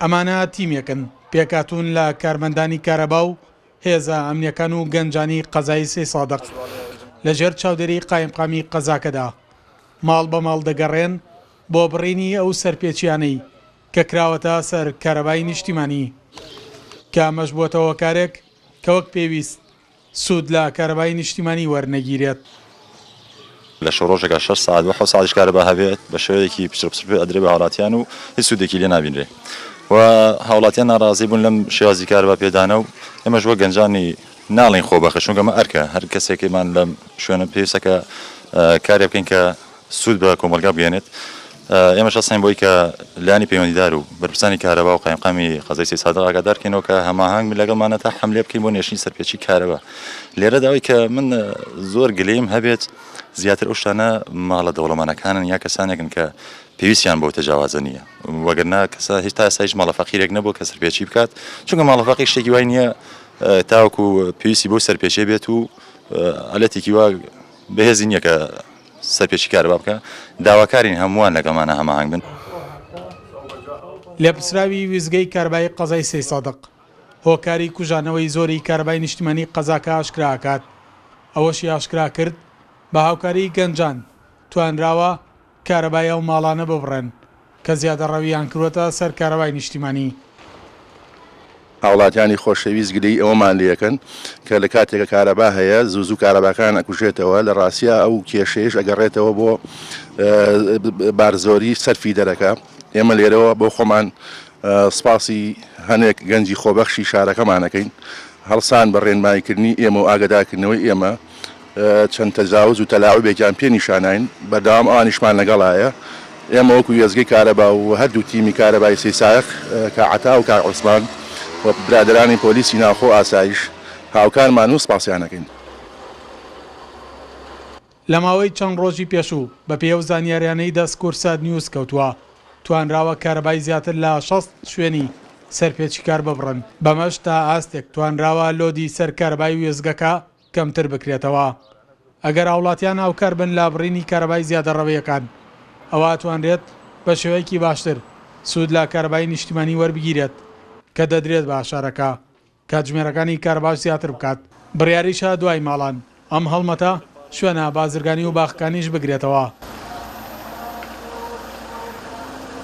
ئەمانە تیمێکن پێکهاتوون لە کارمەندانی کارەبا و هێزە ئەمنییەکان و گەنجانی قەزای سەیسادق لەژێر چاودێری قایمقامی قەزاکەدا ماڵ بە ماڵ دەگەڕێن بۆ بڕینی ئەو سەرپێچییانەی کە کراوەتە سەر کارەبای نیشتیمانی کە ئەمەش بووەتە هۆکارێک کە وەک پێویست سوود لە کارەبای نیشتیمانی وەرنەگیرێت. لە شەو ڕۆژێکا شەش سەعات بۆ حەوت سەعاتیش کارەبا هەبێت بە شێوەیەکی پچڕ پچڕ پێ ئەدرێ بە هاوڵاتیان و هیچ سوودێکی لێ نابینرێ و هاوڵاتیان ناڕازی بوون لەم شێوازی کارەبا پێدانە و ئێمەش وەک گەنجانی ناڵێین خۆبەخش چونکە ئەمە ئەرکە هەر کەسێکمان لەم شوێنە پێویستە کە کارێ بکەین کە سوود بە کۆمەڵگا بگەیەنێت، ئێمەش هەستاین بەوەی کە لایەنی پەیوەندیدار و بەرپرسانی کارەبا و قایمقامی قەزای سەیدسادق ئاگادار بکەینەوە کە هەماهەنگ بن لەگەڵمانە تا حەملە بکەین بۆ نێشتنی سەرپێچی کارەبا. لێرەدا ئەوەی کە من زۆر گلەییم هەبێت زیاتر ئەو شتانە ماڵە دەوڵەمەنەکانن یا کەسانێکن کە پێویستیان بەو تەجاوازە نییە وەگەرنا کەسە هیچ تا ئێستا هیچ ماڵە فەقیرێک نەبووە کە سەرپێچی بکات چونکە ماڵە فەقیر شتێکی وای نییە تاوەکو پێویستی بەو سەرپێچیە بێت و ئالەتێکی وا بەهێزی نییە کە سەرپێچی کارەبا بکە، داواکارین هەمووان لەگەڵمانا هەماهەنگ بن. لێپرسراوی وێستگەی کارەبایی قەزای سەیسادق، هۆکاری کوژانەوەی زۆری کارەبای نیشتیمانی قەزاکە ئاشکرا ئەکات، ئەوەشی ئاشکرا کرد، بە هاوکاری گەنجان توانراوە کارەبای ئەو ماڵانە ببڕێن کە زیادەڕەوییان کردووەتە سەر کارەبای نیشتیمانی. هاوڵاتیانی خۆشەویست گلەیی ئەوەمان لێکەن کە لە کاتێکە کارەبا هەیە زوو زوو کارەباکان ئەکوژێتەوە لە ڕاستیا ئەو کێشەیەش ئەگەڕێتەوە بۆ بارزۆری سەر فیدەرەکە ئێمە لێرەوە بۆ خۆمان سپاسی هەنێک گەنجی خۆبەخشی شارەکەمان ئەکەین هەڵسان بە ڕێنماییکردنی ئێمە و ئاگەدارکردنەوەی ئێمە چەند تەجاوز و تەلاعوبێکیان پێ نیشاناین، بەردەوام ئەوانیشمان لەگەڵایە. ئێمە وەکو وێستگەی کارەبا و هەردوو تیمی کارەبای سەیسایق کاک عەتا و کاک عوسمان و برادەرانی پۆلیسی ناوخۆ و ئاسایش هاوکارمان و سپاسیان ئەکەین. لە ماوەی چەند ڕۆژی پێشوو بەپێی ئەو زانیاریانەی دەست کوردسات نیوز کەوتووە، توانراوە کارەبای زیاتر لە 60 شوێنی سەرپێچیکار ببڕن، بەمەش تا ئاستێک توانراوە لۆدی سەر کارەبای وێستگەکە کەمتر بکرێتەوە. ئەگەر هاوڵاتیان هاوکار بن لە بڕینی کارەبای زیادەڕەوییەکان، ئەوا ئەتوانرێت بە شێوەیەکی باشتر سوود لە کارەبای نیشتیمانی وەربگیرێت کە دەدرێت بە شارەکە، کاتژمێرەکانی کارەباش زیاتر بکات. بڕیاریشە دوای ماڵان ئەم هەڵمەتە شوێنە بازرگانی و باخەکانیش بگرێتەوە.